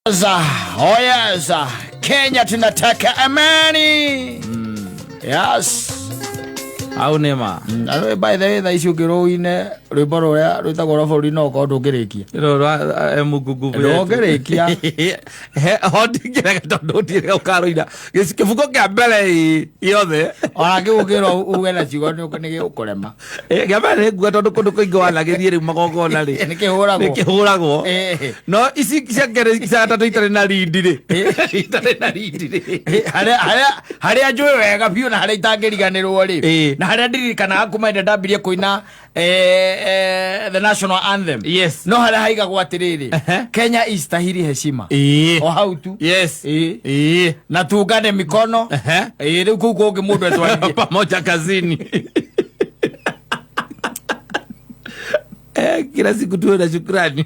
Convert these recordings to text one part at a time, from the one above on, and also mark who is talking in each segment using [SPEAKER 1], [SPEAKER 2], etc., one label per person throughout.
[SPEAKER 1] Oh yes, Kenya tunataka amani. Yes.
[SPEAKER 2] Au nĩ ma.
[SPEAKER 1] By the way, thaa ici ũngĩrwo ũine rwĩmbo rũrĩa rwĩtagwo rwa bũrũri no ũkorwo ndũngĩrĩkia.
[SPEAKER 2] Rũrũ mungungu.
[SPEAKER 1] Ndũngĩrĩkia.
[SPEAKER 2] Ho ndingĩrega tondũ ndirega ũkarũina kĩbuko kĩa mbere ĩ, gĩothe.
[SPEAKER 1] Ona kĩu ũngĩrwo uge na ciugo nĩ gĩgũkũrema.
[SPEAKER 2] Kĩa mbere nĩ nguga tondũ kũndũ kũingĩ wanagĩthiĩ rĩu magongona rĩ
[SPEAKER 1] Nĩ kĩhũragwo.
[SPEAKER 2] nĩ kĩhũragwo.
[SPEAKER 1] Eh.
[SPEAKER 2] No ici cia kerĩ cia gatatũ itarĩ na rindi rĩ, itarĩ na rindi rĩ.
[SPEAKER 1] Harĩa njũĩ wega biũ na harĩa itangĩriganĩrwo rĩ, na harĩa ndirikanaga kuma hĩndĩ ndambirie kũina the national anthem, no harĩa haigagwo atĩrĩrĩ, "Kenya istahili heshima." O hau tu. Na tuungane mikono. Rĩu kũu kũngĩ mũndũ etwarithie.
[SPEAKER 2] Pamoja kazini. Kila siku tuwe na shukrani.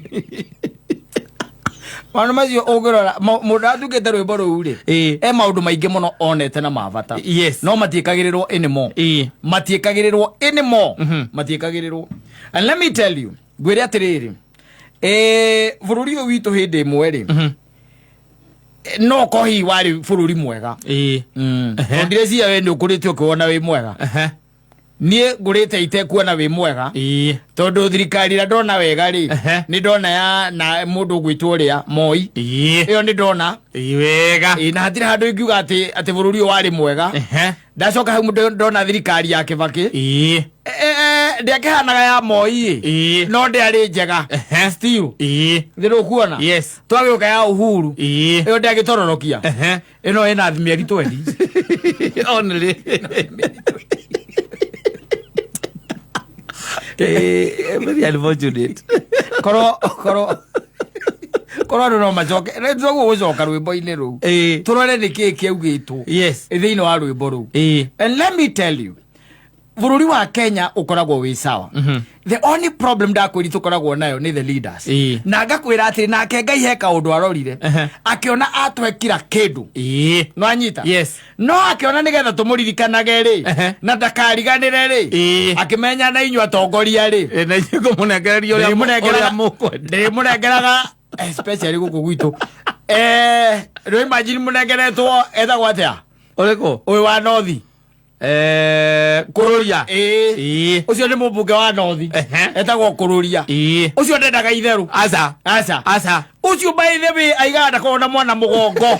[SPEAKER 1] Maũndũ macio ũngĩrora mũndũ athukĩte rwĩmbo rũu rĩ, e maũndũ maingĩ mũno onete na mabata, no matiĩkagĩrĩrwo anymore. Matiĩkagĩrĩrwo anymore, matiĩkagĩrĩrwo. And let me tell you, ngwĩre atĩrĩrĩ, bũrũri ũyũ witũ hĩndĩ ĩmwe rĩ, no ko hihi warĩ bũrũri mwega, tondũ ndireciria we nĩ ũkũrĩte ũkĩwona wĩ mwega. Niĩ ngũrĩte itekuona wĩ mwega, tondũ thirikari ĩrĩa ndona wega rĩ, nĩ ndona ya na mũndũ ũgwĩtwo ũrĩa Moi. Ĩyo nĩ ndona.
[SPEAKER 2] Wega.
[SPEAKER 1] Na hatirĩ handũ ingiuga atĩ bũrũri ũyũ warĩ mwega. Ndacoka hau ndona thirikari ya Kĩbakĩ. Ndĩakĩhanaga ya Moi ĩ, no ndĩarĩ njega still. Nĩ rũkuona?
[SPEAKER 2] Yes.
[SPEAKER 1] Twagĩũka ya Uhuru, ĩyo ndĩagĩtororokia. Ĩno ĩna mĩeri 20.
[SPEAKER 2] Only. Very unfortunate.
[SPEAKER 1] Korwo andũ no macoke tũguo gũcoka rwĩmbo-inĩ rũu, tũrore nĩ kĩĩ kĩaugĩtwo thĩinĩ wa rwĩmbo rũu. And let me tell you, bũrũri wa Kenya ũkoragwo wĩ sawa. The only problem ndakwĩri tũkoragwo nayo nĩ the leaders. Na ngakwĩra atĩrĩ, nake Ngai he kaũndũ arorire, akĩona atwe kira kĩndũ. No anyita?
[SPEAKER 2] Yes.
[SPEAKER 1] No akĩona nĩgetha tũmũririkanage rĩ, na ndakariganĩre rĩ, akĩmenya na inyuĩ atongoria rĩ,
[SPEAKER 2] Na inyuĩ ngũmũnengereria ũrĩa ũrĩa mũkwenda.
[SPEAKER 1] Ndĩmũnengeraga, especially gũkũ gwitũ. Rĩu imagine mũnengeretwo etagwo atĩa?
[SPEAKER 2] Ũrĩkũ?
[SPEAKER 1] Ũyũ wa North.
[SPEAKER 2] Kũrũria.
[SPEAKER 1] Ĩĩ. Ũcio nĩ mũmbunge wa North. Etagwo Kũrũria. Ũcio ndendaga itherũ.
[SPEAKER 2] Aca.
[SPEAKER 1] Aca.
[SPEAKER 2] Aca.
[SPEAKER 1] Ũcio by the way aigaga ndakorwo na mwana mũgongo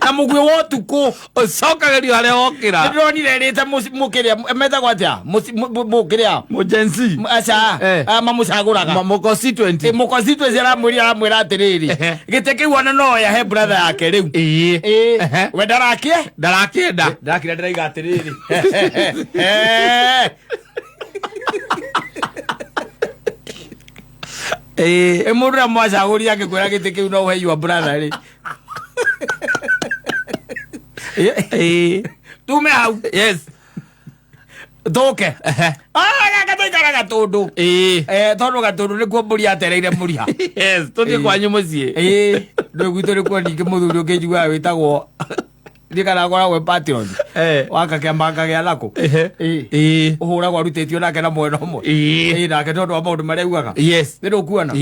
[SPEAKER 1] na mũguĩ wa ũtukũ.
[SPEAKER 2] Ũcokagĩrio harĩa wokĩra.
[SPEAKER 1] Nĩndĩronire ĩrĩte mũkĩrĩa metagwo atĩa, mũkĩrĩa.
[SPEAKER 2] Mũjensi.
[SPEAKER 1] Aca. Mamũcagũraga.
[SPEAKER 2] Mũconstituent.
[SPEAKER 1] Mũconstituency aramwĩra atĩrĩrĩ, gĩtĩ kĩu ona no yahe brother yake rĩu. Ĩĩ. We ndarakie.
[SPEAKER 2] Ndarakĩenda.
[SPEAKER 1] Ndakira ndĩraiga atĩrĩrĩ. Ĩ mũndũ ũrĩa mwacagũria angĩkwĩra gĩtĩ kĩu no ũhe your brother rĩ. Tume hau. Tũke. Gaka tũikara Gatũndũ. Tondũ Gatũndũ nĩkuo mbũri yatereire mũriha.
[SPEAKER 2] Yes, tũthiĩ kwanyu mũciĩ.
[SPEAKER 1] Ĩĩ, ndũ gwitũ nĩkuo ningĩ mũthuri ũngĩ njiguaga wĩtagwo ndikana akoragwo e patron waka kĩama kagĩa nako. Ĩĩ. Ũhũragwo arutĩtio nake na mwena ũmwe. Ĩĩ, nake tondũ wa maũndũ marĩa augaga. Nĩ ndũkuona?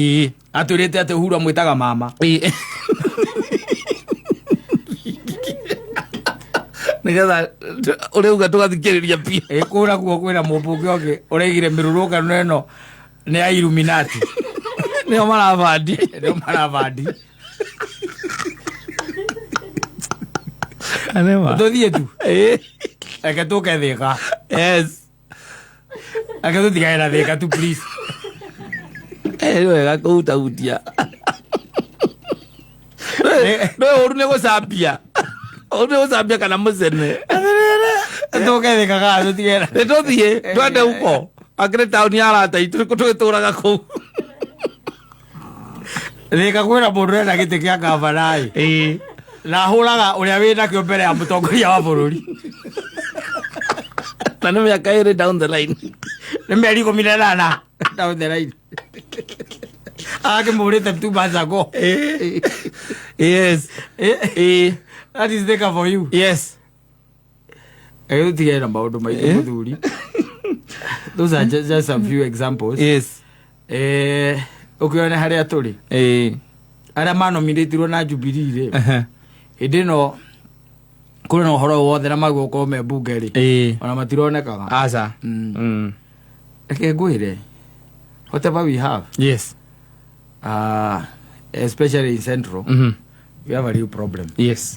[SPEAKER 1] Atwĩrĩte atĩ Uhuru amwĩtaga mama.
[SPEAKER 2] Nĩgetha ũrĩa uga tũgathikĩrĩria biũ.
[SPEAKER 1] Ĩĩ, kũra guo kwĩna mũmbunge ũngĩ ũraigire mĩrũrũngano ĩno nĩ ya Illuminati.
[SPEAKER 2] Nĩo marabandi.
[SPEAKER 1] Nĩo marabandi.
[SPEAKER 2] Nĩma.
[SPEAKER 1] Tũthiĩ tu. Reke tũke Thĩka. Reke tũtigane na Thĩka tu, please.
[SPEAKER 2] Nĩ wega kũhutahutia. Nĩ ũru nĩ gũcambia, ũru nĩ gũcambia kana mũcene.
[SPEAKER 1] Tũke Thĩka kana tũtigane na
[SPEAKER 2] Nĩ tũthiĩ twende huko akĩrĩ taũni ya arata itũ nĩkũ tũgĩtũraga kũu.
[SPEAKER 1] Thĩka kwĩna mũndũ ũrenda gĩtĩ kĩa gavana ĩ, na ahũraga ũrĩa wĩ nakĩo mbere ya mũtongoria wa bũrũri.
[SPEAKER 2] Na nĩ mĩaka 2 down the line.
[SPEAKER 1] Nĩ mĩeri 18 down the line akĩmũrĩte 2 months ago. That is Thika for you. Tũtigane na maũndũ maingĩ, mũthuri. Those are just a few examples. Ũkĩone harĩa tũrĩ. Arĩa manominĩtirwo na Jubilee rĩ, hĩndĩ ĩno kũrĩ na ũhoro wothe na magwo gũkorwo me mbunge rĩ, ona matironekaga.
[SPEAKER 2] Aca.
[SPEAKER 1] Reke ngwĩre, whatever we have, especially in Central, we have a real problem.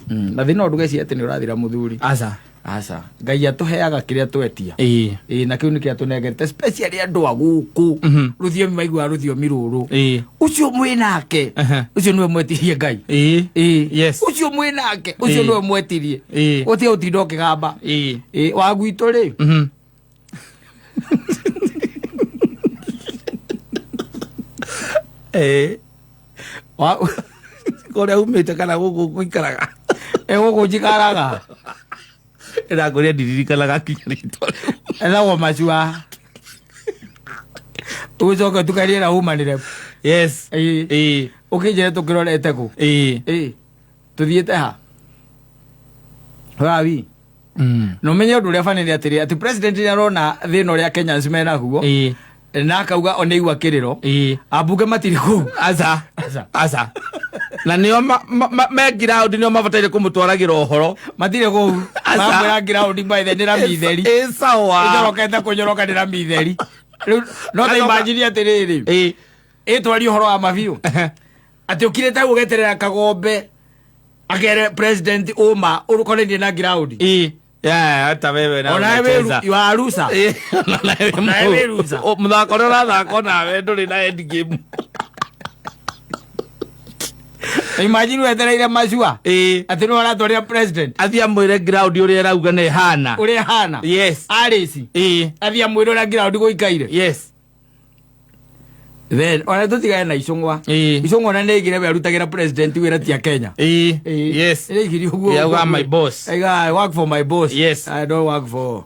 [SPEAKER 1] Na thĩna ũndũ geci atĩ nĩ ũrathira mũthuri.
[SPEAKER 2] Aca.
[SPEAKER 1] Aca, Ngai atũheaga kĩrĩa twetia. Ĩĩ, na kĩu nĩkĩo atũnengerete, especially andũ a gũkũ. Rũthiomi maiguaga rũthiomi rũrũ. Ũcio mwĩ nake, ũcio nĩwe mwetirie Ngai. Ĩĩ. Ũcio mwĩ nake, ũcio nĩwe mwetirie. Ũtige gũtinda ũkĩgamba. Ĩĩ, wa gwitũ rĩ,
[SPEAKER 2] Kũrĩa umĩte kana gũkũ gũikaraga?
[SPEAKER 1] Ĩ, gũkũ njikaraga.
[SPEAKER 2] Ĩrakũria ndiririkanaga kinya rĩtwa rĩu.
[SPEAKER 1] Ethagwo Macua, ũcoke ũtukanie na umanĩre. Ĩĩ. Ũkĩnjĩre tũkĩrorete kũ? Ĩĩ, tũthiĩte ha wawi? Na ũmenye ũndũ ũrĩa bani nĩ atĩrĩ, atĩ president nĩ arona thĩna ũrĩa Kenyans menaguo, na akauga o nĩ aigua kĩrĩro. Ambunge matirĩ kũu.
[SPEAKER 2] Aca.
[SPEAKER 1] Aca.
[SPEAKER 2] Aca, na nĩo me ground, nĩo mabataire kũmũtwaragĩra ũhoro.
[SPEAKER 1] Matirĩ kũu.
[SPEAKER 2] Aca.
[SPEAKER 1] Mamwĩra ground by the nĩ rami theri.
[SPEAKER 2] Ĩ sawa.
[SPEAKER 1] Ĩnyorokete kũnyoroka nĩ rami theri. Rĩu no ta
[SPEAKER 2] Acoka-
[SPEAKER 1] imagine atĩrĩrĩ, ĩtwarie ũhoro wa mabiũ, atĩ ũkirĩte hau ũgeterera Kagombe akere president ũma ũkonainie na ground.
[SPEAKER 2] Ĩ, yeah, hata wewe na
[SPEAKER 1] Onawe
[SPEAKER 2] unacheza.
[SPEAKER 1] you are a loser.
[SPEAKER 2] Ĩ,
[SPEAKER 1] Onawe wĩ loser.
[SPEAKER 2] Mũthako ũrĩa ũrathaka onawe ndũrĩ na end game.
[SPEAKER 1] Imagine wetereire Macua atĩ nĩwe ũratwarĩra president.
[SPEAKER 2] Athiĩ amwĩre ground ũrĩa ĩrauga nĩ ĩhana.
[SPEAKER 1] Ũrĩa ĩhana. Arĩci athiĩ amwĩre ũrĩa ground gũikaire. Then ona tũtigane na Icũng'wa. Icũng'wa na nĩ aigire we arutagĩra president wĩra ti a Kenya. Nĩ aigire ũguo.
[SPEAKER 2] Yauga, "My boss."
[SPEAKER 1] Aiga, "I work for my boss." "I don't work for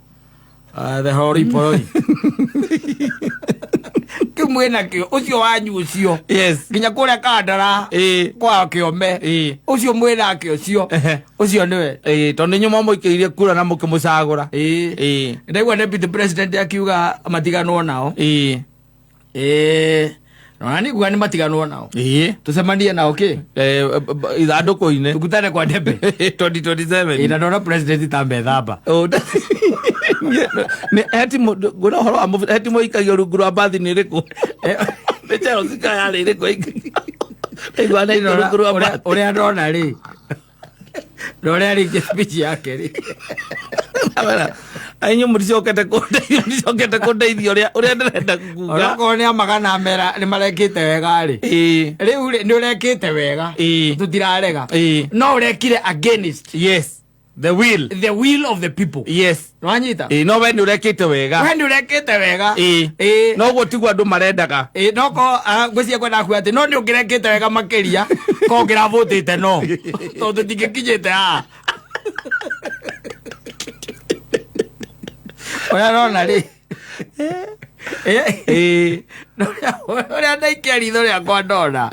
[SPEAKER 1] the hori poroi kĩu mwĩna kĩo, ũcio wanyu ũcio, nginya kũrĩa Kandara kwa Kĩome, ũcio mwĩnake ũcio, ũcio nĩwe.
[SPEAKER 2] Ĩ, tondũ nĩ inyuĩ mwamũikĩirie kura na mũkĩmũcagũra.
[SPEAKER 1] Ĩĩ. Ndaigua deputy president akiuga matiganwo nao. Ĩĩ, na nĩ nguga nĩ matiganwo nao. Tũcemanie nao kĩ?
[SPEAKER 2] Ithandũkũ-inĩ.
[SPEAKER 1] Tukutane kwa debe.
[SPEAKER 2] 2027.
[SPEAKER 1] Ĩ, na ndona president ta methamba.
[SPEAKER 2] Oh, nĩ heti ngwĩra ũhoro wa heti mũikagio rungu rwa mbathi nĩ ĩrĩkũ? Nĩ Chelsea kana yarĩ ĩrĩkũ ĩikagia? Ndaigua nĩ rungu rwa mbathi.
[SPEAKER 1] Ũrĩa ndona rĩ, na ũrĩa arĩkia speech yake rĩ.
[SPEAKER 2] Inyuĩ mũticokete kũndeithia ũrĩa ndĩrenda kuga.
[SPEAKER 1] Onokorwo nĩ amagana mera nĩ marekĩte wega rĩ, rĩu rĩ, nĩ ũrekĩte wega. Tũtirarega. No ũrekire against
[SPEAKER 2] Yes, the will.
[SPEAKER 1] The will of the people. Nĩwanyita?
[SPEAKER 2] Ĩĩ, no we nĩ ũrekĩte wega.
[SPEAKER 1] We nĩ ũrekĩte wega.
[SPEAKER 2] No ũguo tiguo andũ marendaga.
[SPEAKER 1] Ĩĩ, no ko ngwĩciria kwenda kuga atĩ no nĩ ũngĩrekĩte wega makĩria ko ũngĩravũtĩte, no tondũ tũtingĩkinyĩte haha ũrĩa ndona rĩ. Ũrĩa ndaikia ritho rĩakwa ndona.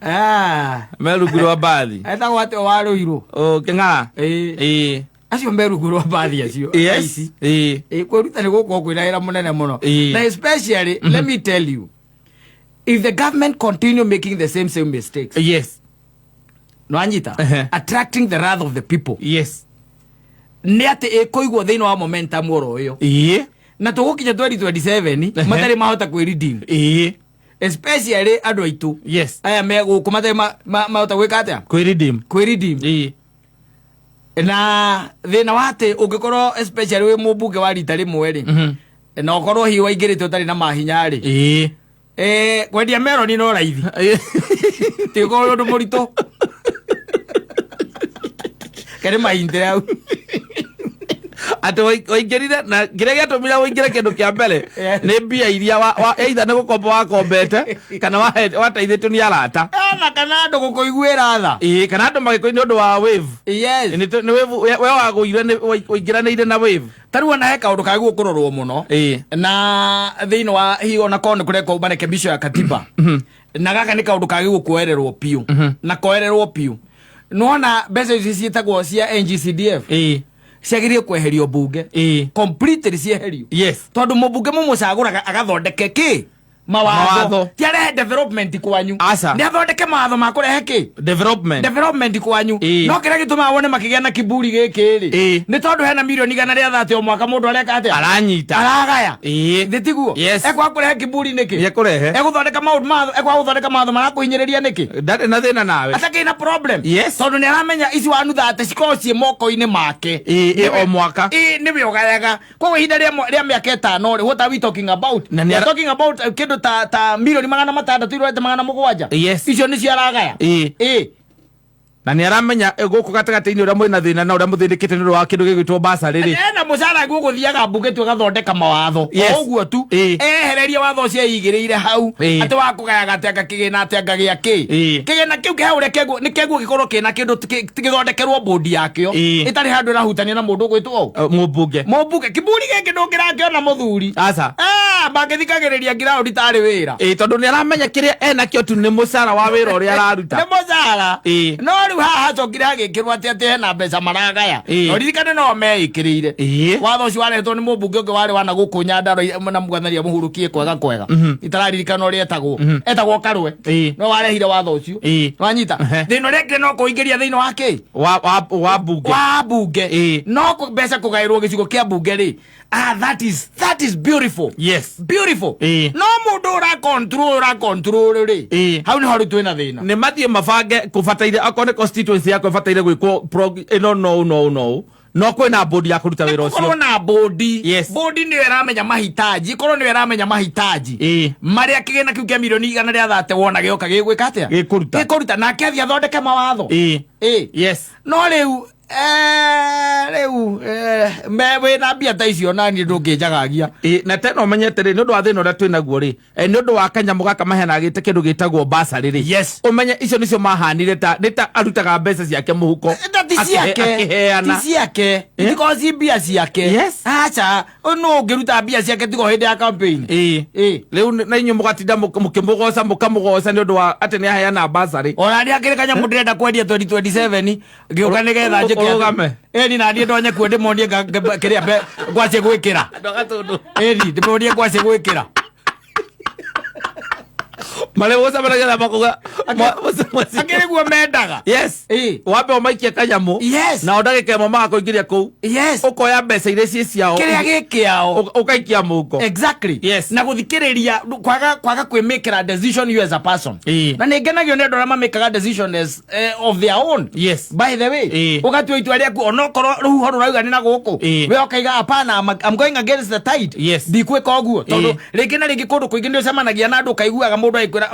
[SPEAKER 1] Ah,
[SPEAKER 2] Me rungu rwa mbathi.
[SPEAKER 1] Etagwo atĩ wa Rũirũ.
[SPEAKER 2] Oh, Kĩng'ara.
[SPEAKER 1] Ĩĩ. Acio me rungu rwa mbathi acio. Ici. Ĩĩ, kwĩruta nĩ gũkorwo kwĩna wĩra mũnene mũno. Na especially, let me tell you, if the government continue making the same mistakes, nwanyita, attracting the wrath of the people, nĩ atĩ ĩkũigwo thĩinĩ wa momentum oro ũyũ, na tũgũkinya 2027 matarĩ mahota kwĩ-redeem, especially andũ aitũ aya me gũkũ matarĩ mahota gwĩka atĩa?
[SPEAKER 2] Kwĩ-redeem.
[SPEAKER 1] Kwĩ-redeem. Na thĩna wa atĩ ũngĩkorwo especially wĩ mũmbunge wa rita rĩmwe rĩ, na ũkorwo hihi waingĩrĩte ũtarĩ na mahinya rĩ, kwendia meroni no raithi, tiũkorwo ũndũ mũritũ kere mahintĩre hau.
[SPEAKER 2] Atĩ waingĩrire na kĩrĩa gĩatũmire ũingĩre kĩndũ kĩa mbere nĩ mbia iria either nĩ gũkomba wakombete kana wateithĩtio nĩ arata.
[SPEAKER 1] Ona kana andũ gũkũiguĩra tha.
[SPEAKER 2] Ĩĩ, kana andũ magĩkũi nĩ ũndũ wa wave. Nĩ wave we wagũire nĩ waingĩranĩire na wave.
[SPEAKER 1] Ta rĩu ona he kaũndũ kagĩrĩirwo kũrorwo mũno na thĩinĩ wa hihi ona korwo nĩ kũrekwo marekebisho ya katiba, na gaka nĩ kaũndũ kagĩrĩirwo kuoererwo biũ na koererwo biũ. Nĩwona mbeca ici ciĩtagwo cia NGCDF ciagĩrĩire kweherio mbunge, completely cieherio, tondũ mũmbunge mũmũcagũraga agathondeke kĩ? Mawatho.
[SPEAKER 2] Mawatho.
[SPEAKER 1] Ti arehe development kwanyu.
[SPEAKER 2] Aca.
[SPEAKER 1] Nĩ athondeke mawatho ma kũrehe kĩ?
[SPEAKER 2] Development.
[SPEAKER 1] Development kwanyu.
[SPEAKER 2] Ĩĩ.
[SPEAKER 1] No kĩrĩa gĩtũmaga wone makĩgĩa na kiburi gĩkĩ rĩ,
[SPEAKER 2] Ĩĩ.
[SPEAKER 1] nĩ tondũ hena milioni 130 o mwaka mũndũ areka atĩa?
[SPEAKER 2] Aranyita.
[SPEAKER 1] Aragaya.
[SPEAKER 2] Ĩĩ.
[SPEAKER 1] Thĩ tiguo?
[SPEAKER 2] Yes.
[SPEAKER 1] Ekwaga kũrehe kiburi nĩkĩ?
[SPEAKER 2] Nĩekũrehe.
[SPEAKER 1] Egũthondeka maũndũ matho, ekwaga gũthondeka mawatho marakũhinyĩrĩria nĩkĩ?
[SPEAKER 2] Ndarĩ na thĩna nawe.
[SPEAKER 1] Atakĩrĩ na problem.
[SPEAKER 2] Yes.
[SPEAKER 1] Tondũ nĩ aramenya ici 130 cikoragwo ciĩ moko-inĩ make.
[SPEAKER 2] Ĩĩ, ĩĩ, o mwaka.
[SPEAKER 1] Ĩĩ, nĩwe ũgayaga. Koguo ihinda rĩa mĩaka 5 rĩ, what are we talking about?
[SPEAKER 2] Na nĩ
[SPEAKER 1] We are talking about kĩndũ ta milioni 600 irorete 700.
[SPEAKER 2] Yes.
[SPEAKER 1] Icio nĩcio aragaya.
[SPEAKER 2] Ĩĩ.
[SPEAKER 1] Ĩĩ.
[SPEAKER 2] Na nĩ aramenya gũkũ gatagatĩ-inĩ ũrĩa mwĩna thĩna na ũrĩa mũthĩnĩkĩte nĩ ũndũ wa kĩndũ gĩgwĩtwo basarĩ rĩ.
[SPEAKER 1] Ena mũcara guo gũthiaga mbunge tu agathondeka mawatho.
[SPEAKER 2] Yes.
[SPEAKER 1] O ũguo tu.
[SPEAKER 2] Ĩĩ.
[SPEAKER 1] Ehererie watho ũcio eigĩrĩire hau.
[SPEAKER 2] Ĩĩ.
[SPEAKER 1] Atĩ wa kũgayaga atĩ anga kĩgĩna atĩ anga gĩa kĩ.
[SPEAKER 2] Ĩĩ.
[SPEAKER 1] Kĩgĩna kĩu kĩhau ũrĩa kĩguo nĩ kĩguo gĩkorwo kĩna kĩndũ gĩthondekerwo bodi yakĩo.
[SPEAKER 2] Ĩĩ.
[SPEAKER 1] Ĩtarĩ handũ ĩrahutania na mũndũ ũgwĩtwo ũũ.
[SPEAKER 2] Mũmbunge.
[SPEAKER 1] Mũmbunge. Kiburi gĩkĩ ndũngĩrakĩona mũthuri.
[SPEAKER 2] Aca.
[SPEAKER 1] Ah, mangĩthikagĩrĩria ground tarĩ wĩra.
[SPEAKER 2] Ĩĩ, tondũ nĩ aramenya kĩrĩa enakĩo tu nĩ mũcara wa wĩra ũrĩa araruta.
[SPEAKER 1] Nĩ mũcara.
[SPEAKER 2] Ĩĩ.
[SPEAKER 1] No rĩu haha hacokire hagĩkĩrwo atĩ hena mbeca maragaya.
[SPEAKER 2] Ĩĩ.
[SPEAKER 1] No ririkane no meĩkĩrĩire.
[SPEAKER 2] Ĩĩ.
[SPEAKER 1] Watho ũcio warehetwo nĩ mũmbunge ũngĩ warĩ wana gũkũ Nyandarua na mũgathania mũhurukie kwega kwega. Itararirikana ũrĩa etagwo. Etagwo Karwe.
[SPEAKER 2] Ĩĩ.
[SPEAKER 1] No warehire watho ũcio.
[SPEAKER 2] Ĩĩ.
[SPEAKER 1] Wanyita.
[SPEAKER 2] Ehe.
[SPEAKER 1] Thĩna ũrĩa ekire no kũingĩria thĩinĩ wa kĩ?
[SPEAKER 2] Wa mbunge.
[SPEAKER 1] Wa mbunge.
[SPEAKER 2] Ĩĩ.
[SPEAKER 1] No mbeca kũgaĩrwo gĩcigo kĩa mbunge rĩ. Ah, that is beautiful.
[SPEAKER 2] Yes.
[SPEAKER 1] Beautiful.
[SPEAKER 2] Ĩĩ.
[SPEAKER 1] No mũndũ ũra control ũra control rĩ.
[SPEAKER 2] Ĩĩ.
[SPEAKER 1] Hau nĩho rĩu twĩna thĩna.
[SPEAKER 2] Nĩ mathiĩ mabange kũbataire akorwo nĩ constituency yakwa ĩbataire gwĩkwo ĩno no no no no kwĩna bodi ya kũruta wĩra
[SPEAKER 1] Gũkorwo
[SPEAKER 2] ũcio.
[SPEAKER 1] na bodi.
[SPEAKER 2] Yes.
[SPEAKER 1] Bodi nĩyo ĩramenya mahitaji. Ĩkorwo nĩyo ĩramenya mahitaji.
[SPEAKER 2] Ĩĩ.
[SPEAKER 1] Marĩa kĩgĩna kĩu kĩa milioni 130 wona gĩoka gĩgwĩka atĩa?
[SPEAKER 2] Gĩkũruta.
[SPEAKER 1] Gĩkũruta. Nake athiĩ athondeke mawatho.
[SPEAKER 2] Ĩĩ.
[SPEAKER 1] Ĩĩ.
[SPEAKER 2] Yes.
[SPEAKER 1] No rĩu rĩu me wĩna mbia ta icio naniĩ ndũngĩnjagagia.
[SPEAKER 2] Ĩĩ, na tena ũmenye atĩrĩ nĩ ũndũ wa thĩna ũrĩa twĩ naguo rĩ, nĩ ũndũ wa kanyamũ gaka maheanagĩte kĩndũ gĩtagwo basarĩ rĩ.
[SPEAKER 1] Yes.
[SPEAKER 2] Ũmenye icio nĩcio mahanire ta nĩ ta arutaga mbeca ciake mũhuko.
[SPEAKER 1] Ta ti ciake.
[SPEAKER 2] Akĩheana.
[SPEAKER 1] Ti ciake. Itikorwo ci mbia ciake.
[SPEAKER 2] Yes.
[SPEAKER 1] Aca, nũ ũngĩruta mbia ciake tigo hĩndĩ ya campaign.
[SPEAKER 2] Ĩĩ.
[SPEAKER 1] Ĩĩ.
[SPEAKER 2] Rĩu na inyuĩ mũgatinda mũkĩmũgoca mũkamũgoca nĩ ũndũ wa atĩ nĩ aheana basarĩ.
[SPEAKER 1] Ona nĩ akĩrĩ kanyamũ ndĩrenda kwendia 2027 ngĩũka nĩgetha njĩke atĩ-
[SPEAKER 2] Ũrũgame.
[SPEAKER 1] Ĩni na niĩ ndonye kuo ndĩmonie kĩrĩa ngwacĩ gwĩkĩra. Ĩni ndĩmonie ngwacĩ gwĩkĩra.
[SPEAKER 2] Marĩ gũcemanagia makuga
[SPEAKER 1] Akĩrĩ guo mendaga.
[SPEAKER 2] Yes.
[SPEAKER 1] Ĩĩ.
[SPEAKER 2] Wambe ũmaikie kanyamũ.
[SPEAKER 1] Yes.
[SPEAKER 2] Nao ndagĩka ĩmwe magakũingĩria kũu.
[SPEAKER 1] Yes.
[SPEAKER 2] Ũkoya mbeca iria ciĩ ciao.
[SPEAKER 1] Kĩrĩa gĩkĩao.
[SPEAKER 2] Ũkaikia mũhuko.
[SPEAKER 1] Exactly.
[SPEAKER 2] Yes.
[SPEAKER 1] Na gũthikĩrĩria kwaga kwĩmĩkĩra decision you as a person.
[SPEAKER 2] Ĩĩ.
[SPEAKER 1] Na nĩ ngenagio nĩ andũ arĩa mamĩkaga decision as of their own.
[SPEAKER 2] Yes.
[SPEAKER 1] By the way,
[SPEAKER 2] Ĩĩ.
[SPEAKER 1] ũgatua itua rĩaku onokorwo rũhuho rũrauga nĩ na gũkũ.
[SPEAKER 2] Ĩĩ.
[SPEAKER 1] We ũkaiga hapana, I'm going against the tide.
[SPEAKER 2] Yes.
[SPEAKER 1] Ndikwĩka ũguo tondũ
[SPEAKER 2] Ĩĩ.
[SPEAKER 1] rĩngĩ na rĩngĩ kũndũ kũingĩ nĩ ũcemanagia na andũ ũkaiguaga mũndũ agĩkwĩra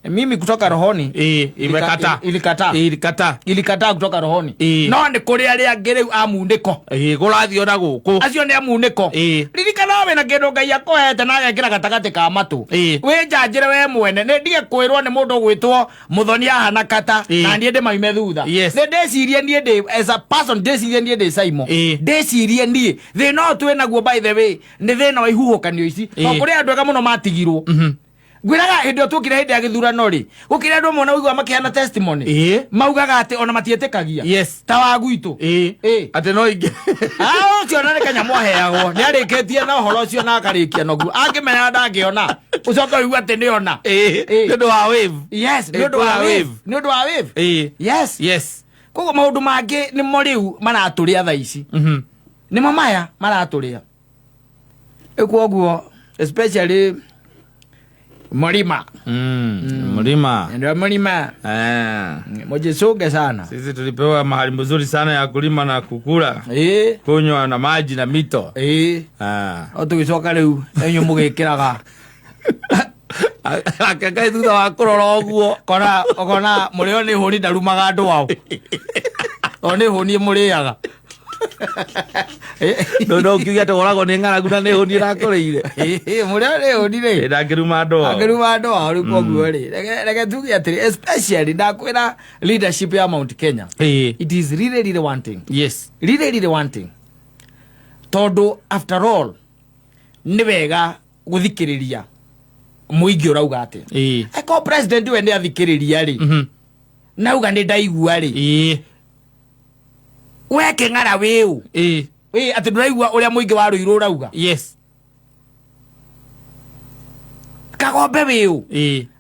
[SPEAKER 1] mimi kutoka rohoni.
[SPEAKER 2] Ĩĩ, imekataa.
[SPEAKER 1] Ilikataa.
[SPEAKER 2] Ilikataa.
[SPEAKER 1] Ilikataa kutoka rohoni.
[SPEAKER 2] Ĩĩ.
[SPEAKER 1] No nĩ kũrĩ arĩa angĩ rĩu amunĩko.
[SPEAKER 2] Ĩĩ, kũrathiĩ ona gũkũ.
[SPEAKER 1] Acio nĩ amunĩko.
[SPEAKER 2] Ĩĩ.
[SPEAKER 1] Ririkana wĩna kĩndũ Ngai akũhete na agekĩra gatagatĩ ka matũ.
[SPEAKER 2] Ĩĩ.
[SPEAKER 1] Wĩnjanjĩre we mwene nĩ ndige kwĩrwo nĩ mũndũ ũgwĩtwo Mũthoni ahana kata
[SPEAKER 2] Ĩĩ.
[SPEAKER 1] na niĩ ndĩmaume thutha.
[SPEAKER 2] Yes.
[SPEAKER 1] Nĩ ndĩcirie niĩ ndĩ as a person ndĩcirie niĩ ndĩ Simon.
[SPEAKER 2] Ĩĩ.
[SPEAKER 1] Ndĩcirie niĩ thĩna ũyũ twĩ naguo by the way nĩ thĩna wa ihuhũkanio ici.
[SPEAKER 2] Ĩĩ.
[SPEAKER 1] To kũrĩ andũ ega mũno matigirwo. Ngwĩraga hĩndĩ ĩyo tuokire hĩndĩ ya gĩthurano rĩ, gũkĩrĩ andũ amwe na ũiguaga makĩheana testimony.
[SPEAKER 2] Ĩĩ.
[SPEAKER 1] Maugaga atĩ ona matiĩtĩkagia.
[SPEAKER 2] Yes.
[SPEAKER 1] Ta wa gwitũ.
[SPEAKER 2] Ĩĩ.
[SPEAKER 1] Ĩĩ.
[SPEAKER 2] Atĩ no ingĩ.
[SPEAKER 1] Ah, ũcio ona nĩ kanyamũ aheagwo. Nĩ arĩkĩtie na ũhoro ũcio na akarĩkia naguo. Angĩmenya ndangĩona. Ũcoke ũigue atĩ nĩ ona.
[SPEAKER 2] Ĩĩ.
[SPEAKER 1] Ĩĩ.
[SPEAKER 2] Nĩ ũndũ wa wave.
[SPEAKER 1] Yes, nĩ
[SPEAKER 2] Ĩĩ,
[SPEAKER 1] ũndũ wa
[SPEAKER 2] kwĩna
[SPEAKER 1] wave.
[SPEAKER 2] wave.
[SPEAKER 1] Nĩ ũndũ wa wave.
[SPEAKER 2] Ĩĩ.
[SPEAKER 1] Yes.
[SPEAKER 2] Yes.
[SPEAKER 1] Koguo maũndũ mangĩ nĩmo rĩu maratũrĩa thaa ici. Nĩmo maya maratũrĩa. Rĩu koguo especially Mlima.
[SPEAKER 2] Mlima.
[SPEAKER 1] Ndio Mlima. Mjisunge sana.
[SPEAKER 2] Sisi tulipewa mahali mzuri sana ya kulima na kukula, kunywa na maji na mito.
[SPEAKER 1] No tũgĩcoka rĩu inyuĩ mũgĩkĩraga.
[SPEAKER 2] Ake Ngai thutha wa kũrora ũguo.
[SPEAKER 1] Kona ũkona mũrĩo nĩ hũni ndarumaga andũ ao. Tondũ nĩ hũni mũrĩaga.
[SPEAKER 2] No no ũkiuge atĩ woragwo nĩ ng'aragu na nĩ hũni ĩrakũrĩire.
[SPEAKER 1] Mũrĩo nĩ hũni rĩ.
[SPEAKER 2] Ndangĩruma andũ ao.
[SPEAKER 1] Angĩruma andũ ao rĩu koguo rĩ. Reke tuge atĩrĩ especially ndakwĩra leadership ya Mount Kenya. It is really really wanting.
[SPEAKER 2] Yes.
[SPEAKER 1] Really really wanting. Tondũ after all nĩ wega gũthikĩrĩria mũingĩ ũrauga atĩa. Eko president we nĩ athikĩrĩria rĩ. Nauga nĩ ndaigua rĩ. We kĩng'ara wĩũ. Ĩ atĩ ndũraigua ũrĩa mũingĩ wa Ruiru ũrauga.
[SPEAKER 2] Yes.
[SPEAKER 1] Kagombe wĩũ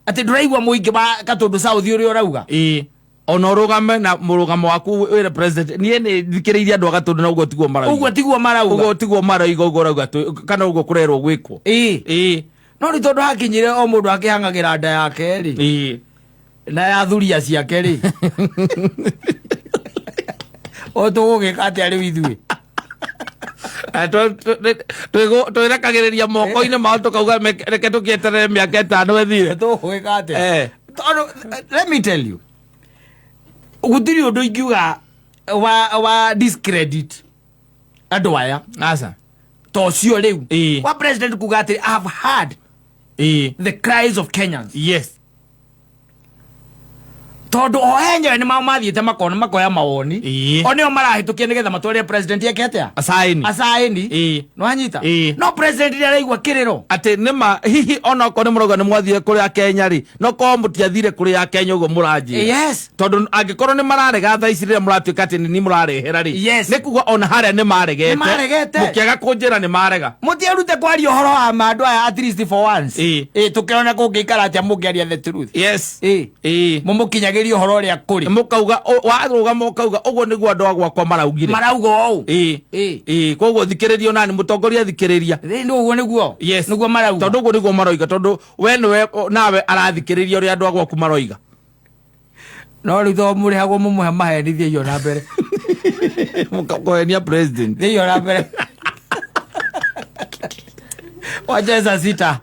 [SPEAKER 1] Atĩ ndũraigua mũingĩ wa Gatũndũ South ũrĩa ũrauga.
[SPEAKER 2] Ĩĩ, ona ũrũgame na mũrũgamo waku wĩre president, niĩ nĩ thikĩrĩirie andũ a Gatũndũ na ũguo tiguo marauga.
[SPEAKER 1] Ũguo tiguo marauga.
[SPEAKER 2] Ũguo tiguo marauga, ũguo ũrauga kana ũguo kũrerwo gwĩkwo.
[SPEAKER 1] No rĩu tondũ hakinyire o mũndũ akĩhang'agĩra nda yake rĩ, na ya thuria ciake rĩ, o tũgũgĩka atĩa rĩu ithuĩ?
[SPEAKER 2] Twĩrekagĩrĩria moko-inĩ mao tũkauga reke tũkĩeterere mĩaka 5 ĩthire.
[SPEAKER 1] Tũgũgĩka atĩa? Tondũ let me tell you, gũtirĩ ũndũ ingiuga wa discredit andũ aya.
[SPEAKER 2] Aca.
[SPEAKER 1] Ta ũcio rĩu wa president kuga atĩ, "I have heard the cries of Kenyans." Tondũ o enyewe nĩ mathiĩte makona, makoya mawoni. O nĩo marahĩtũkia nĩgetha matwarĩre president eke atĩa?
[SPEAKER 2] Asaini.
[SPEAKER 1] Asaini. Nĩwanyita? No president nĩ araigua kĩrĩro.
[SPEAKER 2] Atĩ nĩma hihi onokorwo nĩ mũrauga nĩ mwathire kũrĩ Akenya rĩ, no korwo mũtiathire kũrĩ Akenya ũguo mũranjĩra. Tondũ angĩkorwo nĩ mararega thaa ici rĩrĩa mũratuĩka atĩ nĩ niĩ mũrarehera rĩ, nĩ kuga ona harĩa nĩ maregete.
[SPEAKER 1] Nĩ maregete.
[SPEAKER 2] Mũkĩaga kũnjĩra nĩ marega.
[SPEAKER 1] Mũtierute kwaria ũhoro wa ma andũ aya at least for once. Tũkĩone kũngĩikara atĩa mũngĩaria the truth. Mũmũkinyagĩrie ũhoro ũrĩa kũrĩ.
[SPEAKER 2] Mũkauga warũgama ũkauga ũguo nĩguo andũ a gwakwa maraugire.
[SPEAKER 1] Marauga ũũ.
[SPEAKER 2] Koguo thikĩrĩrio nani mũtongoria thikĩrĩria.
[SPEAKER 1] Rĩu nĩ ũguo nĩguo. Nĩguo marauga.
[SPEAKER 2] Tondũ ũguo nĩguo maroiga, tondũ we nĩwe nawe arathikĩrĩria ũrĩa andũ a gwaku maroiga.
[SPEAKER 1] No rĩu to mũrĩhagwo mũmũhe maheni, thiĩi ona mbere.
[SPEAKER 2] Mũkahenia president.
[SPEAKER 1] Thiĩi ona mbere. Wacheza sita.